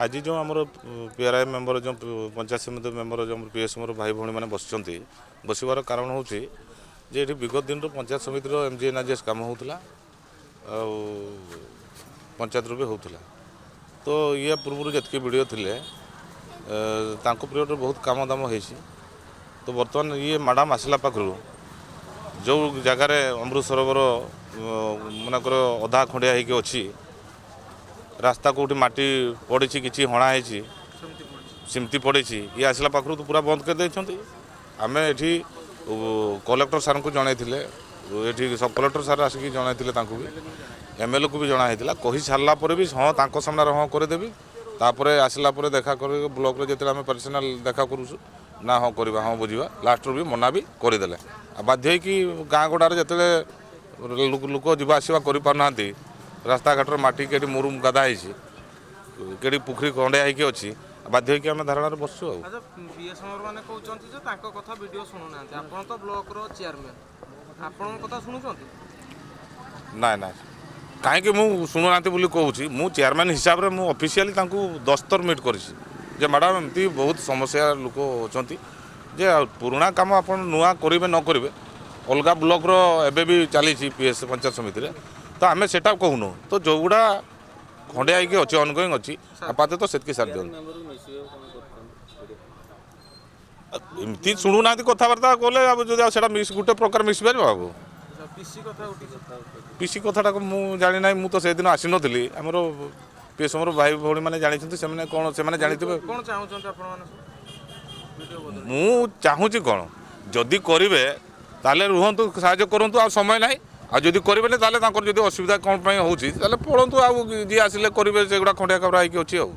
ଆଜି ଯେଉଁ ଆମର ପିଆର୍ଆଇ ମେମ୍ବର, ଯେଉଁ ପଞ୍ଚାୟତ ସମିତି ମେମ୍ବର, ଯେଉଁ ପିଏସ୍ଏମ୍ର ଭାଇ ଭଉଣୀମାନେ ବସିଛନ୍ତି, ବସିବାର କାରଣ ହେଉଛି ଯେ ଏଠି ବିଗତ ଦିନରୁ ପଞ୍ଚାୟତ ସମିତିର ଏମ୍ଜିଏନ୍ଆର୍ଜିଏସ୍ କାମ ହେଉଥିଲା ଆଉ ପଞ୍ଚାୟତରୁ ବି ହେଉଥିଲା। ତ ଇଏ ପୂର୍ବରୁ ଯେତିକି ବିଡ଼ିଓ ଥିଲେ, ତାଙ୍କ ପିରିୟଡ଼ରେ ବହୁତ କାମ ଦାମ ହେଇଛି। ତ ବର୍ତ୍ତମାନ ଇଏ ମ୍ୟାଡ଼ାମ୍ ଆସିଲା ପାଖରୁ ଯେଉଁ ଜାଗାରେ ଅମୃତ ସରୋବର ମନେକର ଅଧା ଖଣ୍ଡିଆ ହେଇକି ଅଛି, ରାସ୍ତା କେଉଁଠି ମାଟି ପଡ଼ିଛି, କିଛି ହଣା ହେଇଛି, ସେମିତି ପଡ଼ିଛି। ଇଏ ଆସିଲା ପାଖରୁ ତ ପୁରା ବନ୍ଦ କରିଦେଇଛନ୍ତି। ଆମେ ଏଠି କଲେକ୍ଟର ସାର୍ଙ୍କୁ ଜଣାଇଥିଲେ, ଏଠି ସବ୍ କଲେକ୍ଟର ସାର୍ ଆସିକି ଜଣାଇଥିଲେ, ତାଙ୍କୁ ବି ଏମ୍ଏଲ୍ଏକୁ ବି ଜଣା ହେଇଥିଲା। କହି ସାରିଲା ପରେ ବି ହଁ ତାଙ୍କ ସାମ୍ନାରେ ହଁ କରିଦେବି, ତାପରେ ଆସିଲା ପରେ ଦେଖା କରି ବ୍ଲକରେ ଯେତେବେଳେ ଆମେ ପର୍ସନାଲ ଦେଖା କରୁଛୁ ନା, ହଁ କରିବା, ହଁ ବୁଝିବା, ଲାଷ୍ଟରୁ ବି ମନା ବି କରିଦେଲେ। ଆଉ ବାଧ୍ୟ ହେଇକି ଗାଁ ଗଣ୍ଡାରେ ଯେତେବେଳେ ଲୋକ ଯିବା ଆସିବା କରିପାରୁନାହାନ୍ତି, ରାସ୍ତାଘାଟର ମାଟି କେଠି ମୁରୁମ ଗାଦା ହେଇଛି, କେଠି ପୋଖରୀ ଖଣ୍ଡିଆ ହେଇକି ଅଛି, ବାଧ୍ୟ ହେଇକି ଆମେ ଧାରଣାରେ ବସୁଛୁ ଆଉ। ଆଚ୍ଛା, ପିଏସ୍ ମାନେ କହୁଛନ୍ତି ଯେ ତାଙ୍କ କଥା ବିଡ଼ିଓ ଶୁଣୁନାହାନ୍ତି। ଆପଣ ତ ବ୍ଲକର ଚେୟାରମ୍ୟାନ୍, ଆପଣଙ୍କ କଥା ଶୁଣୁଛନ୍ତି? ନାଇଁ ନାଇଁ, କାହିଁକି ମୁଁ ଶୁଣୁନାହାନ୍ତି ବୋଲି କହୁଛି? ମୁଁ ଚେୟାରମ୍ୟାନ୍ ହିସାବରେ ମୁଁ ଅଫିସିଆଲି ତାଙ୍କୁ 10 ଥର ମିଟ୍ କରିଛି ଯେ ମ୍ୟାଡ଼ାମ୍, ଏମିତି ବହୁତ ସମସ୍ୟା ଲୋକ ଅଛନ୍ତି ଯେ ଆଉ ପୁରୁଣା କାମ ଆପଣ ନୂଆ କରିବେ ନ କରିବେ, ଅଲଗା ବ୍ଲକର ଏବେ ବି ଚାଲିଛି ପିଏସ୍ ପଞ୍ଚାୟତ ସମିତିରେ, ତ ଆମେ ସେଟା କହୁନୁ। ତ ଯେଉଁଗୁଡ଼ା ଖଣ୍ଡିଆ ହେଇକି ଅଛି, ଅନଗୋଇଂ ଅଛି, ଆପାତତଃ ସେତିକି ସାରି ଦିଅନ୍ତୁ। ଏମିତି ଶୁଣୁନାହାନ୍ତି କଥାବାର୍ତ୍ତା କଲେ ଆଉ ଯଦି ଆଉ ସେଟା ମିସ୍ ଗୋଟେ ପ୍ରକାର ମିଶି ପାରିବ ଆଉ। ପିସି କଥା ଉଠିଛି। ପିସି କଥାଟାକୁ ମୁଁ ଜାଣିନାହିଁ। ମୁଁ ତ ସେଦିନ ଆସିନଥିଲି। ଆମର ପିଏସ୍ଏମ୍ର ଭାଇ ଭଉଣୀମାନେ ଜାଣିଛନ୍ତି, ସେମାନେ କ'ଣ ସେମାନେ ଜାଣିଥିବେ। କ'ଣ ଚାହୁଁଛନ୍ତି ଆପଣମାନେ ସବୁ? ବିଡ଼ିଓ ବଦଳି ମୁଁ ଚାହୁଁଛି କ'ଣ, ଯଦି କରିବେ ତାହେଲେ ରୁହନ୍ତୁ, ସାହାଯ୍ୟ କରନ୍ତୁ, ଆଉ ସମୟ ନାହିଁ। ଆଉ ଯଦି କରିବେନି, ତାହେଲେ ତାଙ୍କର ଯଦି ଅସୁବିଧା କ'ଣ ପାଇଁ ହେଉଛି, ତାହେଲେ ପଳନ୍ତୁ। ଆଉ ଯିଏ ଆସିଲେ କରିବେ, ସେଗୁଡ଼ା ଖଣ୍ଡିଆ ଖବରା ହେଇକି ଅଛି ଆଉ।